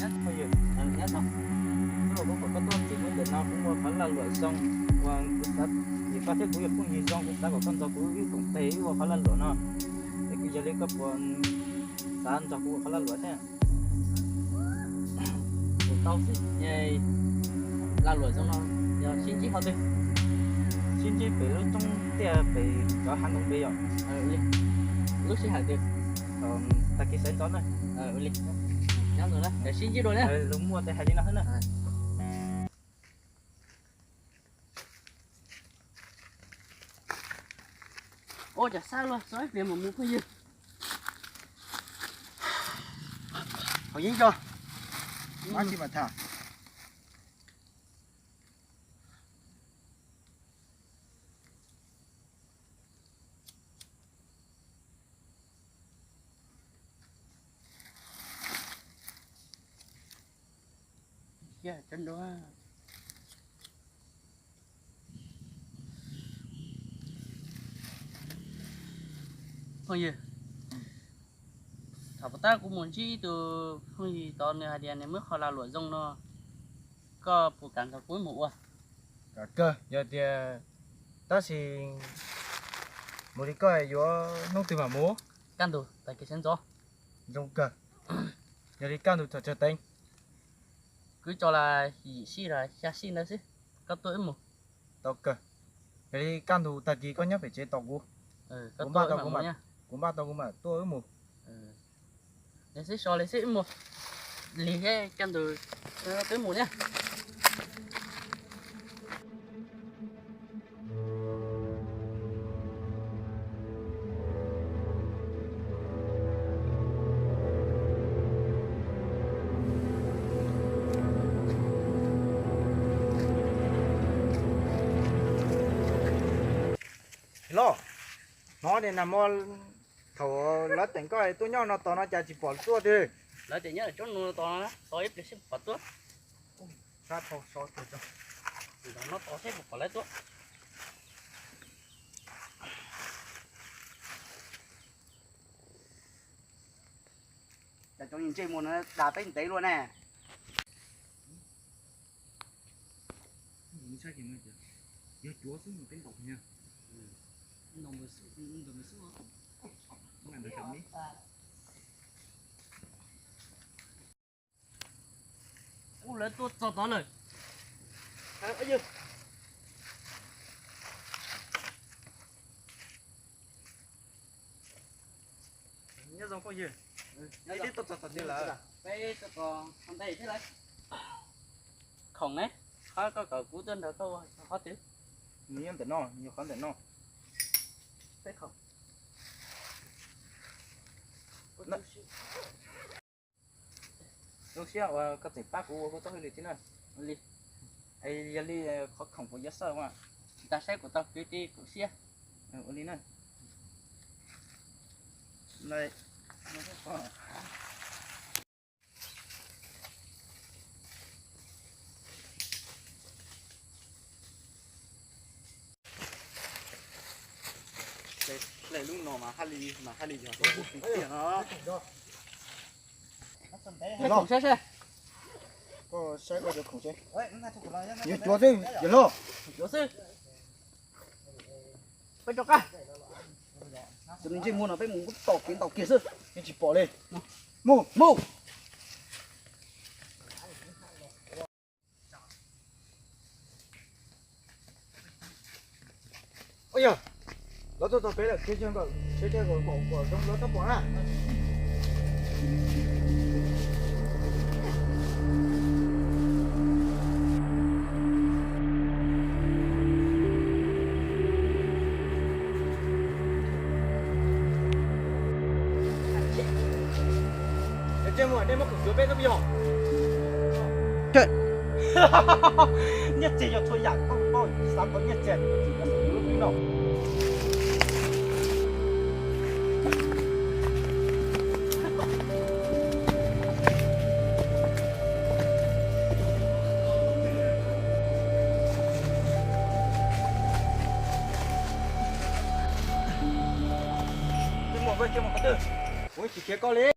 Nyob zoo phooj ywg, nyob zoo. Kuv los kuv pom koj tuaj txog kuv ntawm no kuv muaj qhov lag luam zoo uas kuv xav, vim koj thiab kuv yog phooj ywg zoo, kuv xav kom koj nrog kuv wb koom tes wb ua qhov lag luam no. Es yog li koj puas xav nrog kuv ua qhov lag luam thiab? Kuv tau xwb, lag luam zoo no yog sib ntsib qhov twg? Sib ntsib pem lub roob tiaj pem cov hav nkoos pem yom. Lub sij hawm twg? Tag kis sawv ntxov na. Li, nyob zoo na, sib ntsib dua na. Lus muaj tes hais li no xwb na. Ua cas sab luaj, txog ib pliag mam mus phooj ywg. Haus yeeb tso. Ab tsis mam tham. Phooj ywg, thaum puas tab kuv mus ntsib ib tug phooj ywg tod nws hais tias nws muaj qhov lag luam zoo no, koj puas kam nrog kuv mus ua? Kam kawg, yog tias, tab sis mus li koj yuav hnub twg mam mus? Kaj ntug tag kis sawv ntxov. Zoo kawg, yog li kaj ntug thaum tsawg teev? Kuv tso las yim sij los xya sij ntawd xwb, koj tuaj wb mus. Tau kawg, yog li kaj ntug tag kis koj nyob pem tsev tos kuv. Kuv npaj tau kuv mam, kuv npaj tau kuv mam tuaj wb mus. Li xwb so li xwb wb mus. Lig thiab kaj ntug twb mus thiab. Los, hnov tias nag hmo thaum lawv teem koj tuaj nyob no tos no cas tsis pom tuaj twg? Lawv tias nyob tsob nus tos no, tos ib pliag seb pom tuaj. Sab tau so twg tso. Ntawm no tos seb puas pom lawv tuaj. Cas cov ntsej muag no dag peb ntev luaj ne. Yog cuav xwb mas peb ntaus. Ub, lawv tuaj txog tod lawm. Nyob zoo phooj ywg. Peb twb tuaj txog tom twg lawm? Peb tuaj txog ntawm thiab lawm. Khoom ne, qhov koj kom kuv tuaj nrog koj ua qhov twg? Nws nyob ntawm no, nws qhov ntawm no. Peb khoom. Zoo siab uas koj tseem pab kuv ua koj txoj hauj lwm thiab na. Li, yog li qhov khoom puas yuav xawj mas? Tag saib kuv tau kwv tij kuv siab. Ua li na. Hle lub no mas haj li, mas haj li yog tiag no. Saib seb. Koj saib koj cov khoom seb. Yuav cuav xwb yawg hlob. Cuav xwb. Peb rov qab. Cov ntsej muag no peb mus tom kev ntaus kiag xwb yeej tsis pom li. Mus mus. Ua yog, lawv tuaj txog pem lawm, seb kom pom kom zoo lawv txhob pom na. Nej muab kuv yuav peb tub yog. Nyiaj txiag yog txhua yam koj paub, xav kom nyiaj txiag lub no. Mus, mus qhov twg, kuv tsis khiav koj li.